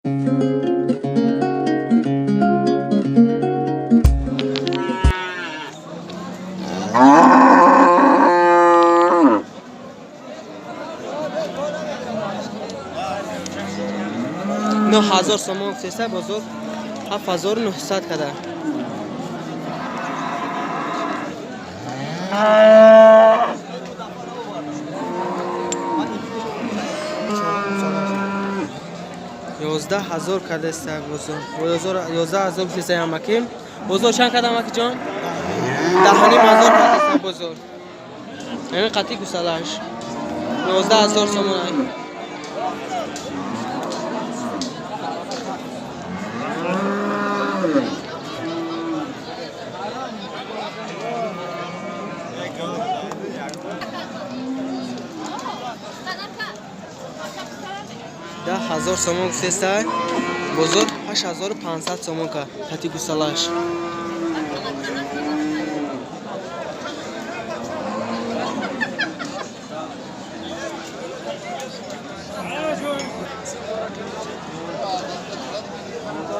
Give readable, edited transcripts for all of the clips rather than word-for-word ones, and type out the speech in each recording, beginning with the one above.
9000 сомон гуфтеста, бозор 7900 када. 11 000 кадаста бозор. 11 000 гуфтеста амаки. Бозор чанд када, амакиҷон? 10 500 кадаста бозор. Ҳамин қатъи гусалааш. 11 000 сомон. 10 000 сомон гуфтеста, бозор 8500 сомон ка қати гусалаш.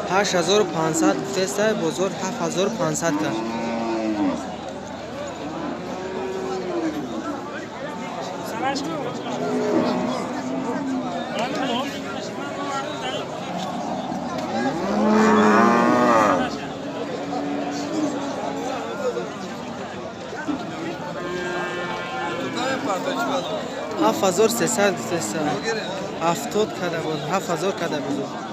8500 гуфтеста, бозор 7500 ка. 7300 гуфтеста, 70 када боз, 7000 када бозор.